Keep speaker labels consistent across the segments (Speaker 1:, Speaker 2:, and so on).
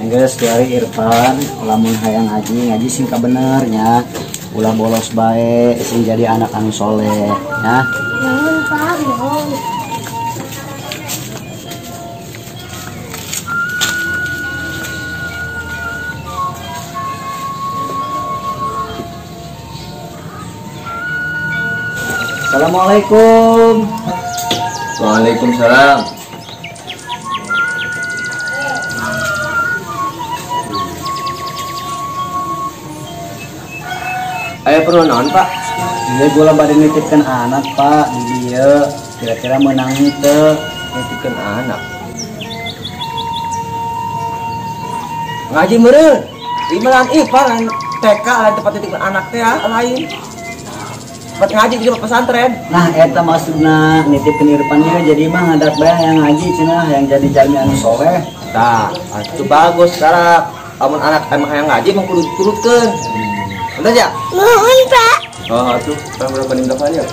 Speaker 1: Enggeus kiari Irfan, lamun hayang ngaji, ngaji sing kabener nya. Ulah bolos bae, sing jadi anak anu soleh ya.
Speaker 2: Nuhun Pak, nuhun.
Speaker 1: Assalamualaikum.
Speaker 3: Waalaikumsalam. Ayo perlu naon Pak?
Speaker 1: Iya, gua bade nitipkan anak Pak di dieu. Kira-kira menang teu?
Speaker 3: Nitipkan anak. Ngaji meureun. Ieu mah lain Pak, lain TK, lain tempat nitipkan anak teh lain. Tempat ngaji di pesantren.
Speaker 1: Nah, eta maksudna nitipkeun Irfan ieu jadi mah ngadak bae yang ngaji cenah yang jadi jalmi anu soleh.
Speaker 3: Tah, itu bagus sekarang. Amun anak emang hayang ngaji mah kudu diturutkeun. Bener ya?
Speaker 2: Nuhun Pak.
Speaker 3: Oh, tuh, sekarang berapa nih berapa ya?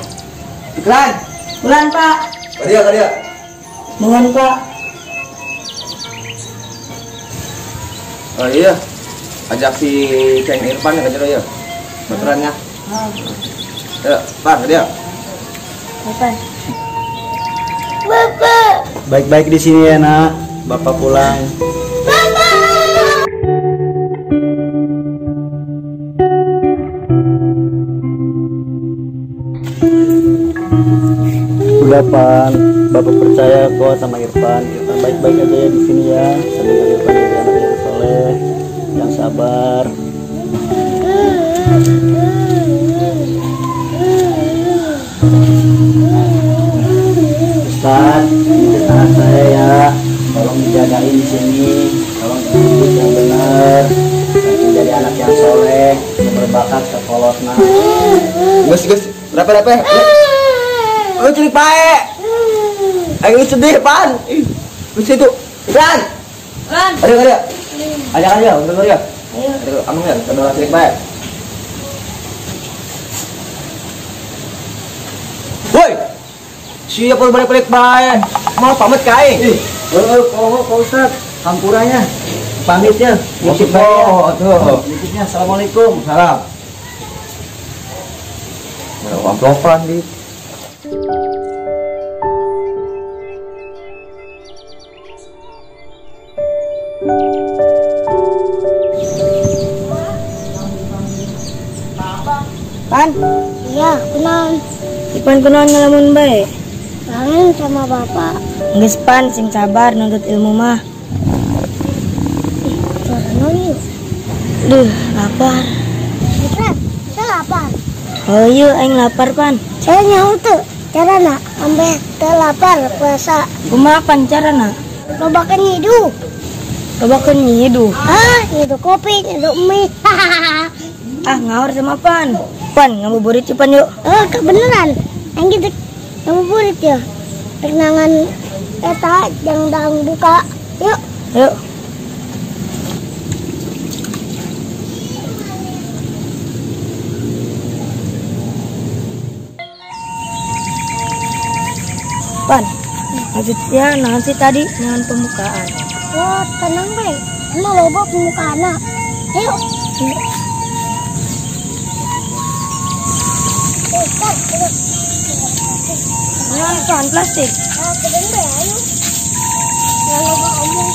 Speaker 3: Iklan.
Speaker 4: Bulan Pak.
Speaker 3: Kadia, kadia.
Speaker 4: Nuhun Pak.
Speaker 3: Oh iya. Ajak si Ceng Irfan ya ke jero ya. Baturannya. Ya, Pak, dia.
Speaker 2: Bapak. Bapak.
Speaker 1: Baik-baik di sini ya, Nak. Bapak pulang.
Speaker 2: Bapak.
Speaker 1: Udah, Pan. Bapak percaya kok sama Irfan. Irfan baik-baik aja ya di sini ya. Semoga Irfan jadi anak yang soleh, yang sabar. Ustaz, ini anak saya ya. Tolong dijagain di sini, tolong dididik yang benar, sampai jadi anak yang soleh, yang berbakat sekolotna.
Speaker 3: Gus, gus, berapa berapa? Lu cerik pae. Ayo sedih, Pan. Ih, itu. Lan.
Speaker 4: Lan.
Speaker 3: Ayo, ayo. Ajak aja, udah ya.
Speaker 2: Ayo.
Speaker 3: Ayo, anu ya, kendala cerik pae. Woi. Siapa balik-balik bae? Mau pamit ka aing.
Speaker 1: Ih, heeh, Pak Ustaz. Hampuranya. Pamit ya. Nitip bae ya.
Speaker 3: Tuh.
Speaker 1: Nitipnya. Assalamualaikum.
Speaker 3: Salam. Mau amplopan di.
Speaker 4: Pan?
Speaker 2: Iya, kunaon?
Speaker 4: Ipan kunaon ngalamun bae?
Speaker 2: Kangen sama bapak.
Speaker 4: Geus Pan, sing sabar nuntut ilmu mah.
Speaker 2: Ih, suara naon ieu?
Speaker 4: Duh, lapar.
Speaker 2: Irfan, saya lapar.
Speaker 4: Oh iya, aing lapar Pan.
Speaker 2: Saya nyaho teu carana ambe teu lapar puasa.
Speaker 4: Kumaha Pan carana?
Speaker 2: Lobakeun nyiduh.
Speaker 4: Lobakeun nyiduh.
Speaker 2: Ah, nyiduh kopi, nyiduh mie.
Speaker 4: Ah, ngawur sama Pan. Pan, ngabuburit yuk Pan yuk.
Speaker 2: Oh, kebeneran. Aing gitu ngabuburit ya. Tenangan eta jang dang buka. Yuk.
Speaker 4: Yuk. Pan, maksudnya naon sih tadi dengan pembukaan?
Speaker 2: Oh, tenang bae. Emang loba pembukaan. Ayo.
Speaker 4: Naon Pan, plastik?
Speaker 2: Ah, keren bae, ayo. Jangan loba omong.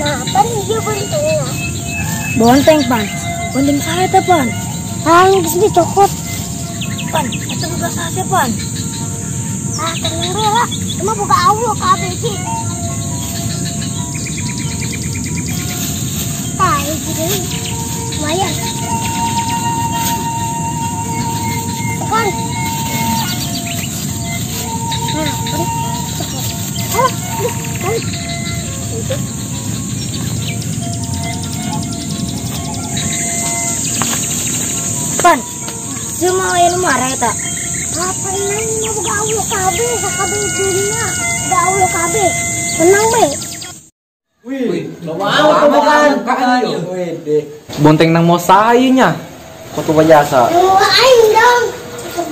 Speaker 2: Nah, pan hijau bontengnya.
Speaker 4: Bonteng, Pan. Bonteng saya teh, Pan.
Speaker 2: Ah, geus dicokot.
Speaker 4: Pan, eta buka saha Pan?
Speaker 2: Ah, tenang bae lah. Cuma buka Allah kabeh iki. Tah, hiji deui. Lumayan. Tekan. Nah, pan. Cokot. Ah, kan. Itu.
Speaker 4: Pan, semua aya nu marah eta.
Speaker 2: Apa ini mah boga Allah kabeh, sakabeh dunia. Boga Allah kabeh. Tenang bae.
Speaker 3: Wih, loba amat pembukaan. Wih, deh.
Speaker 5: Bonteng nang mau sayunya.
Speaker 3: Kok tuh jasa?
Speaker 2: Lu aing dong.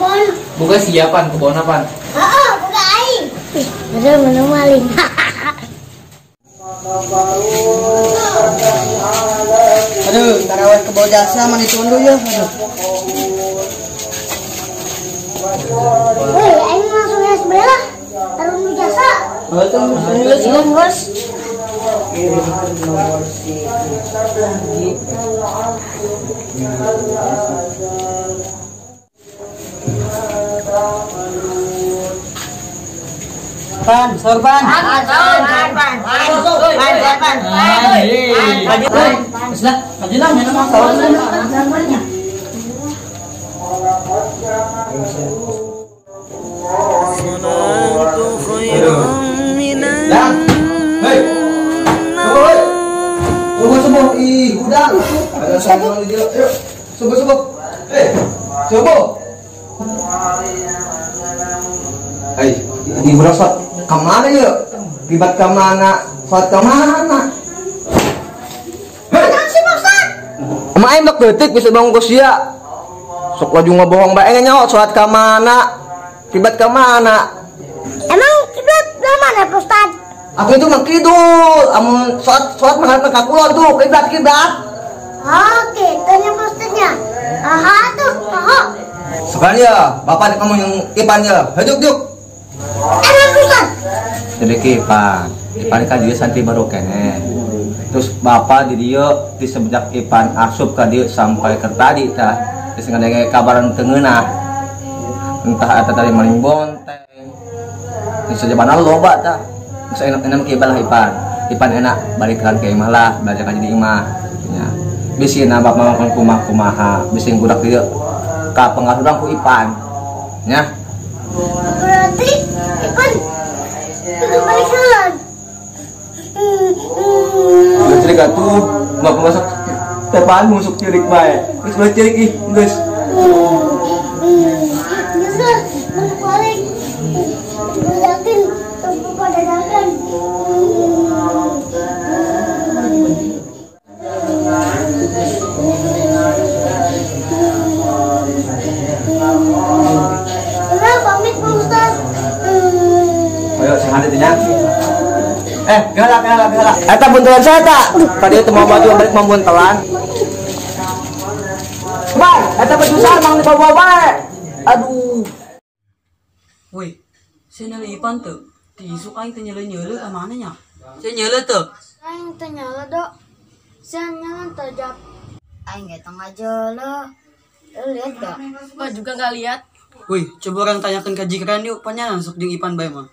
Speaker 2: Kebon.
Speaker 5: Buka siapan kebon apaan?
Speaker 2: Heeh, buka aing. Ih, bener menung maling.
Speaker 3: Aduh, karawan kebo jasa mana tundu ya. Aduh.
Speaker 2: Woi, aing langsung es lah. Tarung jasa.
Speaker 3: Betul,
Speaker 2: bos.
Speaker 3: Pan, sorban. Pan, pan, pan. Subuh, ih, udang. Ada sama di dia. Yuk, subuh, subuh. Subuh. Hei, ini budak sholat kemana yuk? Kibat kemana? Sholat kemana? Hei, emang aing bak detik bisa bangun ke sia. Sok laju ngebohong bae nyaho sholat kemana? Kiblat kemana?
Speaker 2: Emang kiblat ke mana, Pak Ustad?
Speaker 3: Aku itu mah kidul, amun sholat sholat menghadap ke kulon tuh, kiblat kiblat.
Speaker 2: Oke, tanya Pak Ustadnya. Aha tuh, aha.
Speaker 3: Sekarang ya, bapak kamu yang Ipan ya, hajuk juk.
Speaker 2: Emang Ustad?
Speaker 3: Jadi ke Ipan, Ipan kan dia santri baru kene. Terus bapak di dia di semenjak Ipan asup ke dia sampai ke tadi tah, terus ngadenge kabaran tengenah. Entah eta tadi maling bonteng. Terus sejabana loba tah. Terus enak-enak kibal lah Ipan. Ipan enak balikan ke imah lah, belajar ngaji di imah. Ya. Bisi nambah mamang kumaha-kumaha, bisi budak dieu ka pengaruh ku Ipan. Ya.
Speaker 2: Berarti Ipan kudu balik heula.
Speaker 3: Udah cerik atuh, bapak masak tepaan musuk cirik bae. Geus balik cirik ih, geus.
Speaker 2: Geus lah, balik. Yakin tempat dadakan. Udah pamit Pak Ustaz.
Speaker 3: Ayo sing hade nya. Galak galak galak. Eta buntelan saya tak? Tadi itu mau baju balik mau buntelan. Bang, eta baju saya mang dibawa bae. Aduh.
Speaker 4: Woi, saya nyala Ipan tuh. Tisu aing teu nyele-nyele ka mana nya? Saya nyele tuh.
Speaker 2: Aing teu nyele dok. Saya nyele teu jap. Aing ge teu ngajele. Lu lihat gak?
Speaker 4: Gua juga gak lihat. Woi, coba orang tanyakan ke Jikran yuk, panya langsung jeung Ipan bae mah.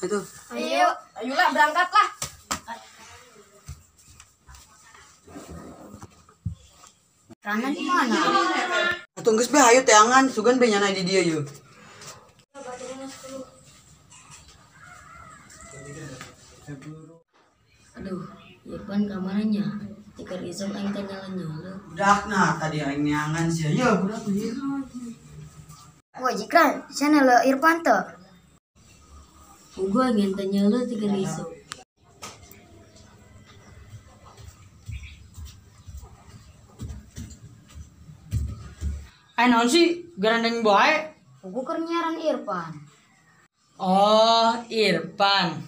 Speaker 4: Itu.
Speaker 2: Ayo, ayolah berangkatlah. Karena di mana?
Speaker 4: Atuh geus bae hayu teangan, sugan bae nyana di dieu yeuh.
Speaker 6: Aduh, Irfan kamarnya. Tikar isok aing teh nyala-nyala.
Speaker 4: Budak nah tadi aing neangan sia. Ya budak ieu.
Speaker 2: Wah, Jikran, sana lo Irfan tuh.
Speaker 6: Gua ingin tanya lo tikar isok.
Speaker 4: Aing naon sih garandeng bae?
Speaker 2: Gua keur nyiaran Irfan.
Speaker 4: Oh, Irfan.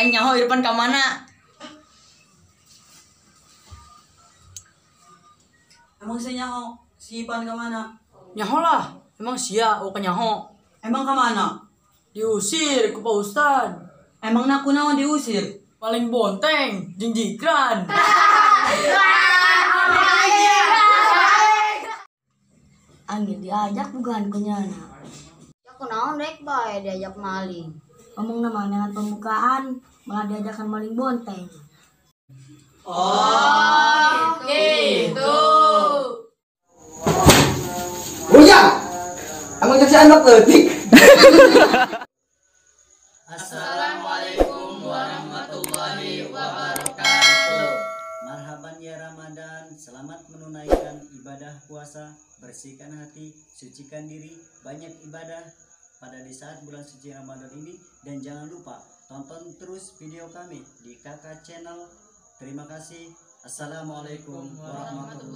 Speaker 4: Aing nyaho Irfan ka mana? Emang si nyaho si Ipan ka mana? Nyaho lah. Emang sia oh nyaho. Emang ka mana? Diusir ku Pak Ustad. Emang naku naon diusir? Paling bonteng jeung Jikran.
Speaker 6: Angin diajak bukan ku nyana.
Speaker 2: Ya kunaon rek bae diajak maling.
Speaker 6: Ngomong nama dengan pembukaan malah diajakan maling bonteng.
Speaker 4: Oh, gitu.
Speaker 3: Ujang, emang cek si anak leutik.
Speaker 4: Assalamualaikum warahmatullahi wabarakatuh.
Speaker 1: Marhaban ya Ramadan, selamat menunaikan ibadah puasa, bersihkan hati, sucikan diri, banyak ibadah pada di saat bulan suci Ramadan ini, dan jangan lupa tonton terus video kami di Kakak Channel. Terima kasih. Assalamualaikum warahmatullahi wabarakatuh.